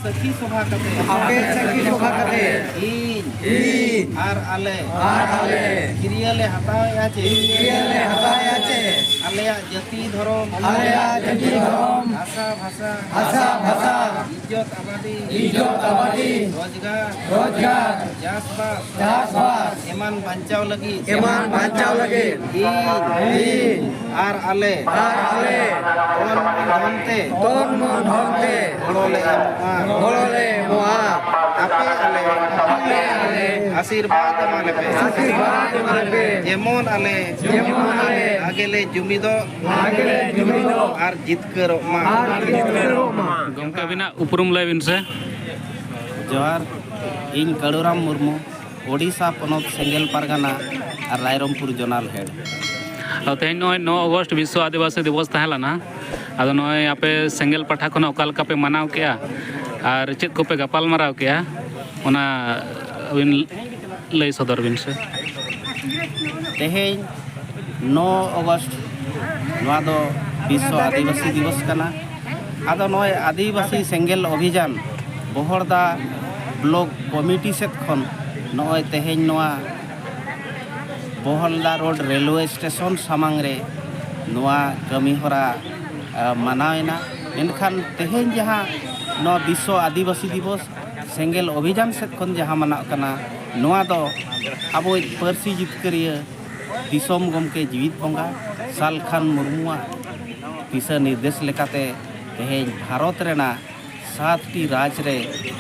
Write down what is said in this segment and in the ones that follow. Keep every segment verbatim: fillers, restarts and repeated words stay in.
ᱥᱟᱹᱠᱷᱤ ᱥᱚᱵᱷᱟ ᱠᱟᱛᱮ ᱟᱯᱮ ᱥᱟᱹᱠᱷᱤ ᱥᱚᱵᱷᱟ ᱠᱟᱛᱮ ᱤᱧ ᱤᱧ ᱟᱨ ᱟᱞᱮ ᱟᱨ ᱟᱞᱮ ᱠᱤᱨᱭᱟᱹ ᱞᱮ ᱦᱟᱛᱟᱣᱮᱫᱼᱟ ᱪᱮ ᱠᱤᱨᱭᱟᱹ ᱞᱮ ᱦᱟᱛᱟᱣᱮᱫᱼᱟ ᱪᱮ ᱟᱞᱮᱭᱟᱜ ᱡᱟᱹᱛᱤ ᱫᱷᱚᱨᱚᱢ ᱟᱞᱮᱭᱟᱜ ᱡᱟᱹᱛᱤ ᱫᱷᱚᱨᱚᱢ ᱵᱷᱟᱥᱟ ᱵᱷᱟᱥᱟ ᱵᱷᱟᱥᱟ ᱵᱷᱟᱥᱟ ᱤᱡᱽᱡᱚᱛ ᱟᱵᱟᱫᱤ ᱤᱡᱽᱡᱚᱛ ᱟᱵᱟᱫᱤ ᱨᱳᱡᱽᱜᱟᱨ ᱨᱳᱡᱽᱜᱟᱨ ᱪᱟᱥᱵᱟᱥ ᱪᱟᱥᱵᱟᱥ ᱮᱢᱟᱱ ᱵᱟᱧᱪᱟᱣ ᱞᱟᱹᱜᱤᱫ ᱮᱢᱟᱱ ᱵᱟᱧᱪᱟᱣ ᱞᱟᱹᱜᱤᱫ ᱤᱧ ᱤᱧ ᱟᱨ ᱟᱞᱮ ᱟᱨ ᱟᱞᱮ ᱛᱚᱱ ᱢᱚᱱ ᱫᱷᱚᱱ ᱛᱮ ᱛᱚᱱ ᱢᱚᱱ ᱫᱷᱚᱱ ᱛᱮ ᱜᱚᱲᱚ ᱞᱮ ᱮᱢᱚᱜᱼᱟ᱾ ᱜᱚᱲᱚ ᱞᱮ ᱮᱢᱚᱜᱼᱟ᱾ ᱟᱯᱮ ᱟᱞᱮ ᱟᱯᱮ ᱟᱞᱮ ᱟᱥᱤᱨᱵᱟᱫᱽ ᱮᱢᱟ ᱞᱮᱯᱮ᱾ ᱟᱥᱤᱨᱵᱟᱫᱽ ᱮᱢᱟ ᱞᱮᱯᱮ᱾ ᱡᱮᱢᱚᱱ ᱟᱞᱮ ᱡᱮᱢᱚᱱ ᱟᱞᱮ ᱵᱷᱟᱜᱮ ᱞᱮ ᱡᱩᱢᱤᱫᱚᱜ ᱵᱷᱟᱜᱮ ᱞᱮ ᱡᱩᱢᱤᱫᱚᱜ ᱟᱨ ᱡᱤᱛᱠᱟᱹᱨᱚᱜ ᱢᱟ᱾ ᱟᱨ ᱡᱤᱛᱠᱟᱹᱨᱚᱜ ᱢᱟ᱾ ᱜᱚᱢᱠᱮ, ᱟᱹᱵᱤᱱᱟᱜ ᱩᱯᱨᱩᱢ ᱞᱟᱹᱭ ᱵᱤᱱ ᱥᱮ᱾ ᱡᱚᱦᱟᱨ, ᱤᱧ ᱠᱟᱹᱲᱩᱨᱟᱢ ᱢᱩᱨᱢᱩ, ᱳᱰᱤᱥᱟ ᱯᱚᱱᱚᱛ ᱥᱮᱸᱜᱮᱞ ᱯᱟᱨᱜᱟᱱᱟ ᱟᱨ ᱨᱟᱭᱨᱚᱝᱯᱩᱨ ᱡᱚᱱᱟᱞ ᱦᱮᱰ᱾ ᱟᱫᱚ ᱛᱮᱦᱮᱧ ᱱᱚᱜᱼᱚᱭ ᱱᱚ ᱚᱜᱚᱥᱴ ᱵᱤᱥᱥᱚ ᱟᱹᱫᱤᱵᱟᱹᱥᱤ ᱫᱤᱵᱚᱥ ᱛᱟᱦᱮᱸ ᱞᱮᱱᱟ᱾ ᱟᱫᱚ ᱱᱚᱜᱼᱚᱭ ᱟᱯᱮ ᱥᱮᱸᱜᱮᱞ ᱯᱟᱦᱴᱟ ᱠᱷᱚᱱᱟᱜ ᱚᱠᱟ ᱞᱮᱠᱟ ᱯᱮ ᱢᱟᱱᱟᱣ ᱠᱮᱜᱼᱟ ᱟᱨ ᱪᱮᱫ ᱠᱚᱯᱮ ᱜᱟᱯᱟᱞ ᱢᱟᱨᱟᱣ ᱠᱮᱜᱼᱟ, ᱚᱱᱟ ᱟᱹᱵᱤᱱ ᱞᱟᱹᱭ ᱥᱚᱫᱚᱨ ᱵᱤᱱ ᱥᱮ᱾ ᱛᱮᱦᱮᱧ ᱱᱚ ᱚᱜᱚᱥᱴ, ᱱᱚᱣᱟ ᱫᱚ ᱵᱤᱥᱥᱚ ᱟᱹᱫᱤᱵᱟᱹᱥᱤ ᱫᱤᱵᱚᱥ ᱠᱟᱱᱟ᱾ ᱟᱫᱚ ᱱᱚᱜᱼᱚᱭ ᱟᱹᱫᱤᱵᱟᱹᱥᱤ ᱥᱮᱸᱜᱮᱞ ᱚᱵᱷᱤᱡᱟᱱ ᱵᱚᱦᱚᱲᱫᱟ ᱵᱞᱚᱠ ᱠᱚᱢᱤᱴᱤ ᱥᱮᱫ ᱠᱷᱚᱱ ᱱᱚᱜᱼᱚᱭ ᱛᱮᱦᱮᱧ ᱱᱚᱣᱟ ᱵᱚᱦᱚᱞᱫᱟ ᱨᱳᱰ ᱨᱮᱞᱣᱮ ᱥᱴᱮᱥᱚᱱ ᱥᱟᱢᱟᱝ ᱨᱮ ᱱᱚᱣᱟ ᱠᱟᱹᱢᱤ ᱦᱚᱨᱟ ᱟ, ᱢᱟᱱᱟᱣ ᱮᱱᱟ᱾ ᱢᱮᱱᱠᱷᱟᱱ ᱛᱮᱦᱮᱧ ᱡᱟᱦᱟᱸ ᱱᱚᱣᱟ ᱵᱤᱥᱥᱚ ᱟᱹᱫᱤᱵᱟᱹᱥᱤ ᱫᱤᱵᱚᱥ ᱥᱮᱸᱜᱮᱞ ᱚᱵᱷᱤᱡᱟᱱ ᱥᱮᱫ ᱠᱷᱚᱱ ᱡᱟᱦᱟᱸ ᱢᱟᱱᱟᱜ ᱠᱟᱱᱟ, ᱱᱚᱣᱟ ᱫᱚ ᱟᱵᱚᱭᱤᱡ ᱯᱟᱹᱨᱥᱤ ᱡᱤᱛᱠᱟᱹᱨᱤᱭᱟᱹ ᱫᱤᱥᱚᱢ ᱜᱚᱢᱠᱮ ᱡᱤᱣᱤᱫ ᱵᱚᱸᱜᱟ ᱥᱟᱞᱠᱷᱟᱱ ᱢᱩᱨᱢᱩᱣᱟᱜ ᱫᱤᱥᱟᱹ ᱱᱤᱨᱫᱮᱥ ᱞᱮᱠᱟᱛᱮ ᱛᱮᱦᱮᱧ ᱵᱷᱟᱨᱚᱛ ᱨᱮᱱᱟᱜ ᱥᱟᱛᱴᱤ ᱨᱟᱡᱽ ᱨᱮ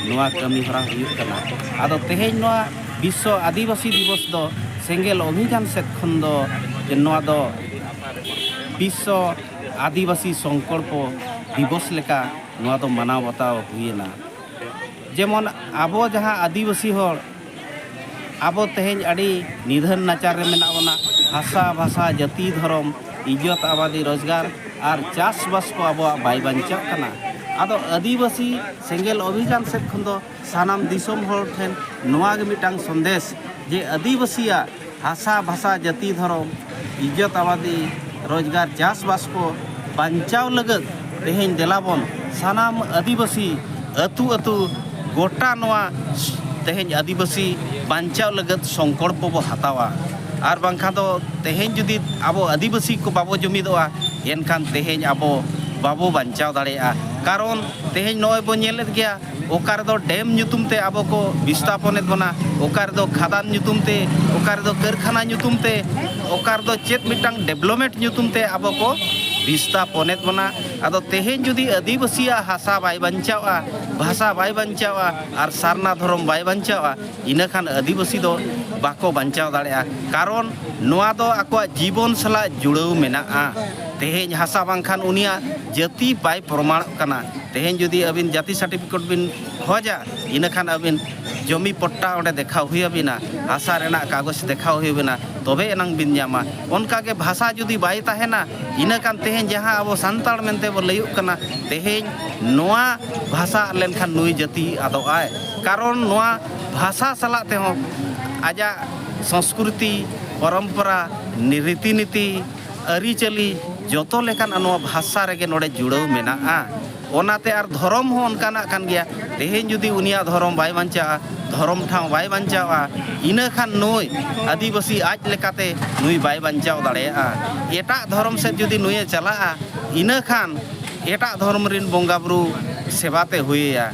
ᱱᱚᱣᱟ ᱠᱟᱹᱢᱤ ᱦᱚᱨᱟ ᱦᱩᱭᱩᱜ ᱠᱟᱱᱟ᱾ ᱟᱫᱚ ᱛᱮᱦᱮᱧ ᱱᱚᱣᱟ ᱵᱤᱥᱥᱚ ᱟᱹᱫᱤᱵᱟᱹᱥᱤ ᱫᱤᱵᱚᱥ ᱫᱚ ᱥᱮᱸᱜᱮᱞ ᱚᱵᱷᱤᱡᱟᱱ ᱥᱮᱫ ᱠᱷᱚᱱ ᱫᱚ ᱱᱚᱣᱟ ᱫᱚ ᱵᱤᱥᱥᱚ ᱟᱹᱫᱤᱵᱟᱹᱥᱤ ᱥᱚᱝᱠᱚᱞᱯᱚ ᱫᱤᱵᱚᱥ ᱞᱮᱠᱟ ᱱᱚᱣᱟ ᱫᱚ ᱢᱟᱱᱟᱣ ᱵᱟᱛᱟᱣ ᱦᱩᱭᱮᱱᱟ᱾ ᱡᱮᱢᱚᱱ ᱟᱵᱚ ᱡᱟᱦᱟᱸ ᱟᱹᱫᱤᱵᱟᱹᱥᱤ ᱦᱚᱲ, ᱟᱵᱚ ᱛᱮᱦᱮᱧ ᱟᱹᱰᱤ ᱱᱤᱫᱷᱟᱹᱱ ᱱᱟᱪᱟᱨ ᱨᱮ ᱢᱮᱱᱟᱜ ᱵᱚᱱᱟ᱾ ᱦᱟᱥᱟ, ᱵᱷᱟᱥᱟ, ᱡᱟᱹᱛᱤ, ᱫᱷᱚᱨᱚᱢ, ᱤᱡᱽᱡᱚᱛ, ᱟᱵᱟᱫᱤ, ᱨᱳᱡᱽᱜᱟᱨ ᱟᱨ ᱪᱟᱥᱵᱟᱥ ᱠᱚ ᱟᱵᱚᱣᱟᱜ ᱵᱟᱭ ᱵᱟᱧᱪᱟᱜ ᱠᱟᱱᱟ᱾ ᱟᱫᱚ ᱟᱹᱫᱤᱵᱟᱹᱥᱤ ᱥᱮᱸᱜᱮᱞ ᱚᱵᱷᱤᱡᱟᱱ ᱥᱮᱫ ᱠᱷᱚᱱ ᱫᱚ ᱥᱟᱱᱟᱢ ᱫᱤᱥᱚᱢ ᱦᱚᱲ ᱴᱷᱮᱱ ᱱᱚᱣᱟ ᱜᱮ ᱢᱤᱫᱴᱟᱝ ᱥᱚᱱᱫᱮᱥ ᱡᱮ ᱟᱹᱫᱤᱵᱟᱹᱥᱤᱭᱟᱜ ᱦᱟᱥᱟ, ᱵᱷᱟᱥᱟ, ᱡᱟᱹᱛᱤ, ᱫᱷᱚᱨᱚᱢ, ᱤᱡᱽᱡᱚᱛ, ᱟᱵᱟᱫᱤ, ᱨᱳᱡᱽᱜᱟᱨ, ᱪᱟᱥᱵᱟᱥ ᱠᱚ ᱵᱟᱧᱪᱟᱣ ᱞᱟᱹᱜᱤᱫ ᱛᱮᱦᱮᱧ ᱫᱮᱞᱟ ᱵᱚᱱ ᱥᱟᱱᱟᱢ ᱟᱹᱫᱤᱵᱟᱹᱥᱤ ᱟᱹᱛᱩ ᱟᱹᱛᱩ ᱜᱚᱴᱟ ᱱᱚᱣᱟ ᱛᱮᱦᱮᱧ ᱟᱹᱫᱤᱵᱟᱹᱥᱤ ᱵᱟᱧᱪᱟᱣ ᱞᱟᱹᱜᱤᱫ ᱥᱚᱝᱠᱚᱞᱯᱚ ᱵᱚ ᱦᱟᱛᱟᱣᱟ᱾ ᱟᱨ ᱵᱟᱝᱠᱷᱟᱱ ᱫᱚ ᱛᱮᱦᱮᱧ ᱡᱩᱫᱤ ᱟᱵᱚ ᱟᱹᱫᱤᱵᱟᱹᱥᱤ ᱠᱚ ᱵᱟᱵᱚ ᱡᱩᱢᱤᱫᱚᱜᱼᱟ, ᱮᱱᱠᱷᱟᱱ ᱛᱮᱦᱮᱧ ᱟᱵᱚ ᱵᱟᱵᱚ ᱵᱟᱧᱪᱟᱣ ᱫᱟᱲᱮᱭᱟᱜᱼᱟ᱾ ᱠᱟᱨᱚᱱ ᱛᱮᱦᱮᱧ ᱱᱚᱜᱼᱚᱭ ᱵᱚ ᱧᱮᱞᱮᱫ ᱜᱮᱭᱟ, ᱚᱠᱟ ᱨᱮᱫᱚ ᱰᱮᱢ ᱧᱩᱛᱩᱢ ᱛᱮ ᱟᱵᱚ ᱠᱚ ᱵᱤᱥᱛᱷᱟᱯᱚᱱᱮᱫ ᱵᱚᱱᱟ, ᱚᱠᱟ ᱨᱮᱫᱚ ᱠᱷᱟᱫᱟᱱ ᱧᱩᱛᱩᱢ ᱛᱮ, ᱚᱠᱟ ᱨᱮᱫᱚ ᱠᱟᱹᱨᱠᱷᱟᱱᱟ ᱧᱩᱛᱩᱢ ᱛᱮ, ᱚᱠᱟ ᱨᱮᱫᱚ ᱪᱮᱫ ᱢᱤᱫᱴᱟᱝ ᱰᱮᱵᱷᱞᱚᱯᱢᱮᱱᱴ ᱧᱩᱛᱩᱢ ᱛᱮ ᱟᱵᱚ ᱠᱚ ᱵᱤᱥᱛᱷᱟᱯᱚᱱᱮᱫ ᱵᱚᱱᱟ᱾ ᱟᱫᱚ ᱛᱮᱦᱮᱧ ᱡᱩᱫᱤ ᱟᱹᱫᱤᱵᱟᱹᱥᱤᱭᱟᱜ ᱦᱟᱥᱟ ᱵᱟᱭ ᱵᱟᱧᱪᱟᱣᱟ, ᱵᱷᱟᱥᱟ ᱵᱟᱭ ᱵᱟᱧᱪᱟᱣᱟ ᱟᱨ ᱥᱟᱨᱱᱟ ᱫᱷᱚᱨᱚᱢ ᱵᱟᱭ ᱵᱟᱧᱪᱟᱣᱟ, ᱤᱱᱟᱹ ᱠᱷᱟᱱ ᱟᱹᱫᱤᱵᱟᱹᱥᱤ ᱫᱚ ᱵᱟᱠᱚ ᱵᱟᱧᱪᱟᱣ ᱫᱟᱲᱮᱭᱟᱜᱼᱟ᱾ ᱠᱟᱨᱚᱱ ᱱᱚᱣᱟ ᱫᱚ ᱟᱠᱚᱣᱟᱜ ᱡᱤᱵᱚᱱ ᱥᱟᱞᱟᱜ ᱡᱩᱲᱟᱹᱣ ᱢᱮᱱᱟᱜᱼᱟ᱾ ᱛᱮᱦᱮᱧ ᱦᱟᱥᱟ ᱵᱟᱝᱠᱷᱟᱱ ᱩᱱᱤᱭᱟᱜ ᱡᱟᱹᱛᱤ ᱵᱟᱭ ᱯᱨᱚᱢᱟᱬᱚᱜ ᱠᱟᱱᱟ᱾ ᱛᱮᱦᱮᱧ ᱡᱩᱫᱤ ᱟᱹᱵᱤᱱ ᱡᱟᱹᱛᱤ ᱥᱟᱨᱴᱤᱯᱷᱤᱠᱮᱴ ᱵᱤᱱ ᱠᱷᱚᱡᱟ, ᱤᱱᱟᱹᱠᱷᱟᱱ ᱟᱹᱵᱤᱱ ᱡᱚᱢᱤ ᱯᱚᱴᱴᱟ ᱚᱸᱰᱮ ᱫᱮᱠᱷᱟᱣ ᱦᱩᱭ ᱟᱹᱵᱤᱱᱟ, ᱦᱟᱥᱟ ᱨᱮᱱᱟᱜ ᱠᱟᱜᱚᱡᱽ ᱫᱮᱠᱷᱟᱣ ᱦᱩᱭ ᱟᱹᱵᱤᱱᱟ, ᱛᱚᱵᱮ ᱮᱱᱟᱝ ᱵᱤᱱ ᱧᱟᱢᱟ᱾ ᱚᱱᱠᱟᱜᱮ ᱵᱷᱟᱥᱟ ᱡᱩᱫᱤ ᱵᱟᱭ ᱛᱟᱦᱮᱱᱟ, ᱤᱱᱟᱹᱠᱷᱟᱱ ᱛᱮᱦᱮᱧ ᱡᱟᱦᱟᱸ ᱟᱵᱚ ᱥᱟᱱᱛᱟᱲ ᱢᱮᱱᱛᱮ ᱵᱚ ᱞᱟᱹᱭᱚᱜ ᱠᱟᱱᱟ, ᱛᱮᱦᱮᱧ ᱱᱚᱣᱟ ᱵᱷᱟᱥᱟ ᱟᱫ ᱞᱮᱱᱠᱷᱟᱱ ᱱᱩᱭ ᱡᱟᱹᱛᱤ ᱟᱫᱚᱜ ᱟᱭ᱾ ᱠᱟᱨᱚᱱ ᱱᱚᱣᱟ ᱵᱷᱟᱥᱟ ᱥᱟᱞᱟᱜ ᱛᱮᱦᱚᱸ ᱟᱡᱟᱜ ᱥᱚᱝᱥᱠᱨᱤᱛᱤ, ᱯᱚᱨᱚᱢᱯᱚᱨᱟ, ᱨᱤᱛᱤᱱᱤᱛᱤ, ᱟᱹᱨᱤᱪᱟᱹᱞᱤ, ᱡᱚᱛᱚ ᱞᱮᱠᱟᱱᱟᱜ ᱱᱚᱣᱟ ᱵᱷᱟᱥᱟ ᱨᱮᱜᱮ ᱱᱚᱰᱮ ᱡᱩᱲᱟᱹᱣ ᱢᱮᱱᱟᱜᱼᱟ᱾ ᱚᱱᱟᱛᱮ ᱟᱨ ᱫᱷᱚᱨᱚᱢ ᱦᱚᱸ ᱚᱱᱠᱟᱱᱟᱜ ᱠᱟᱱ ᱜᱮᱭᱟ᱾ ᱛᱮᱦᱮᱧ ᱡᱩᱫᱤ ᱩᱱᱤᱭᱟᱜ ᱫᱷᱚᱨᱚᱢ ᱵᱟᱭ ᱵᱟᱧᱪᱟᱜᱼᱟ, ᱫᱷᱚᱨᱚᱢ ᱴᱷᱟᱶ ᱵᱟᱭ ᱵᱟᱧᱪᱟᱣᱟ, ᱤᱱᱟᱹ ᱠᱷᱟᱱ ᱱᱩᱭ ᱟᱹᱫᱤᱵᱟᱹᱥᱤ ᱟᱡ ᱞᱮᱠᱟᱛᱮ ᱱᱩᱭ ᱵᱟᱭ ᱵᱟᱧᱪᱟᱣ ᱫᱟᱲᱮᱭᱟᱜᱼᱟ᱾ ᱮᱴᱟᱜ ᱫᱷᱚᱨᱚᱢ ᱥᱮᱫ ᱡᱩᱫᱤ ᱱᱩᱭᱮ ᱪᱟᱞᱟᱜᱼᱟ, ᱤᱱᱟᱹ ᱠᱷᱟᱱ ᱮᱴᱟᱜ ᱫᱷᱚᱨᱚᱢ ᱨᱤᱱ ᱵᱚᱸᱜᱟ ᱵᱩᱨᱩ ᱥᱮᱵᱟ ᱛᱮ ᱦᱩᱭᱮᱭᱟ᱾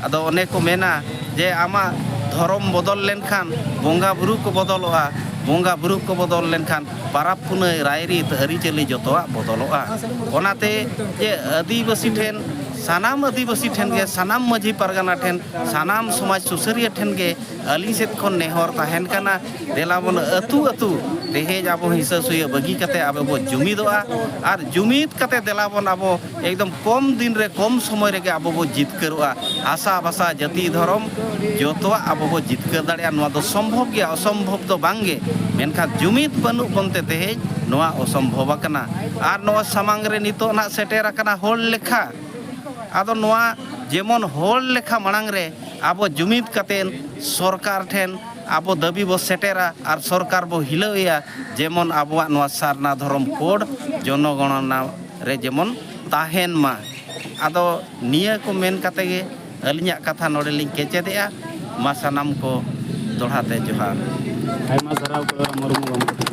ᱟᱫᱚ ᱚᱱᱮ ᱠᱚ ᱢᱮᱱᱟ ᱡᱮ ᱟᱢᱟᱜ ᱫᱷᱚᱨᱚᱢ ᱵᱚᱫᱚᱞ ᱞᱮᱱᱠᱷᱟᱱ ᱵᱚᱸᱜᱟ ᱵᱩᱨᱩ ᱠᱚ ᱵᱚᱫᱚᱞᱚᱜᱼᱟ, ᱵᱚᱸᱜᱟ ᱵᱩᱨᱩ ᱠᱚ ᱵᱚᱫᱚᱞ ᱞᱮᱱᱠᱷᱟᱱ ᱯᱟᱨᱟᱵᱽ ᱯᱩᱱᱟᱹᱭ, ᱨᱟᱭᱨᱤᱛ, ᱟᱹᱨᱤᱪᱟᱹᱞᱤ ᱡᱚᱛᱚᱣᱟᱜ ᱵᱚᱫᱚᱞᱚᱜᱼᱟ᱾ ᱚᱱᱟᱛᱮ ᱡᱮ ᱟᱹᱫᱤᱵᱟᱹᱥᱤ ᱴᱷᱮᱱ, ᱥᱟᱱᱟᱢ ᱟᱹᱫᱤᱵᱟᱹᱥᱤ ᱴᱷᱮᱱ ᱜᱮ, ᱥᱟᱱᱟᱢ ᱢᱟᱹᱡᱷᱤ ᱯᱟᱨᱜᱟᱱᱟ ᱴᱷᱮᱱ, ᱥᱟᱱᱟᱢ ᱥᱚᱢᱟᱡᱽ ᱥᱩᱥᱟᱹᱨᱤᱭᱟᱹ ᱴᱷᱮᱱ ᱜᱮ ᱟᱹᱞᱤᱧ ᱥᱮᱫ ᱠᱷᱚᱱ ᱱᱮᱦᱚᱨ ᱛᱟᱦᱮᱱ ᱠᱟᱱᱟ, ᱫᱮᱞᱟ ᱵᱚᱱ ᱟᱹᱛᱩ ᱟᱹᱛᱩ ᱛᱮᱦᱮᱧ ᱟᱵᱚ ᱦᱤᱸᱥᱟᱹ ᱥᱩᱭᱟᱹ ᱵᱟᱹᱜᱤ ᱠᱟᱛᱮ ᱟᱵᱚ ᱵᱚ ᱡᱩᱢᱤᱫᱚᱜᱼᱟ᱾ ᱟᱨ ᱡᱩᱢᱤᱫ ᱠᱟᱛᱮ ᱫᱮᱞᱟ ᱵᱚᱱ ᱟᱵᱚ ᱮᱠᱫᱚᱢ ᱠᱚᱢ ᱫᱤᱱ ᱨᱮ ᱠᱚᱢ ᱥᱚᱢᱚᱭ ᱨᱮᱜᱮ ᱟᱵᱚ ᱵᱚ ᱡᱤᱛᱠᱟᱹᱨᱚᱜᱼᱟ᱾ ᱦᱟᱥᱟ ᱵᱷᱟᱥᱟ ᱡᱟᱹᱛᱤ ᱫᱷᱚᱨᱚᱢ ᱡᱚᱛᱚᱣᱟᱜ ᱟᱵᱚ ᱵᱚ ᱡᱤᱛᱠᱟᱹᱨ ᱫᱟᱲᱮᱭᱟᱜᱼᱟ᱾ ᱱᱚᱣᱟ ᱫᱚ ᱥᱚᱢᱵᱷᱚᱵ ᱜᱮᱭᱟ, ᱚᱥᱚᱢᱵᱷᱚᱵ ᱫᱚ ᱵᱟᱝ ᱜᱮ᱾ ᱢᱮᱱᱠᱷᱟᱱ ᱡᱩᱢᱤᱫ ᱵᱟᱹᱱᱩᱜ ᱵᱚᱱᱛᱮ ᱛᱮᱦᱮᱧ ᱱᱚᱣᱟ ᱚᱥᱚᱢᱵᱷᱚᱵ ᱟᱠᱟᱱᱟ᱾ ᱟᱨ ᱱᱚᱣᱟ ᱥᱟᱢᱟᱝ ᱨᱮ ᱱᱤᱛᱚᱜ ᱱᱟᱜ ᱥᱮᱴᱮᱨ ᱟᱠᱟᱱᱟ ᱦᱚᱲ ᱞᱮᱠᱷᱟ᱾ ᱟᱫᱚ ᱱᱚᱣᱟ ᱡᱮᱢᱚᱱ ᱦᱚᱲ ᱞᱮᱠᱷᱟ ᱢᱟᱲᱟᱝ ᱨᱮ ᱟᱵᱚ ᱡᱩᱢᱤᱫ ᱠᱟᱛᱮ ᱥᱚᱨᱠᱟᱨ ᱴᱷᱮᱱ ᱟᱵᱚ ᱫᱟᱹᱵᱤ ᱵᱚ ᱥᱮᱴᱮᱨᱟ ᱟᱨ ᱥᱚᱨᱠᱟᱨ ᱵᱚ ᱦᱤᱞᱟᱹᱣ ᱮᱭᱟ, ᱡᱮᱢᱚᱱ ᱟᱵᱚᱣᱟᱜ ᱱᱚᱣᱟ ᱥᱟᱨᱱᱟ ᱫᱷᱚᱨᱚᱢ ᱠᱳᱰ ᱡᱚᱱᱚᱜᱚᱬᱚᱱᱟ ᱨᱮ ᱡᱮᱢᱚᱱ ᱛᱟᱦᱮᱱ ᱢᱟ᱾ ᱟᱫᱚ ᱱᱤᱭᱟᱹ ᱠᱚ ᱢᱮᱱ ᱠᱟᱛᱮ ᱜᱮ ᱟᱹᱞᱤᱧᱟᱜ ᱠᱟᱛᱷᱟ ᱱᱚᱰᱮ ᱞᱤᱧ ᱠᱮᱪᱮᱫᱮᱜᱼᱟ᱾ ᱢᱟ ᱥᱟᱱᱟᱢ ᱠᱚ ᱫᱚᱦᱲᱟ ᱛᱮ ᱡᱚᱦᱟᱨ᱾ ᱟᱭᱢᱟ ᱥᱟᱨᱦᱟᱣ ᱠᱚᱭᱚᱨᱟᱢ ᱢᱩᱨᱢᱩ ᱜᱚᱢᱠᱮ᱾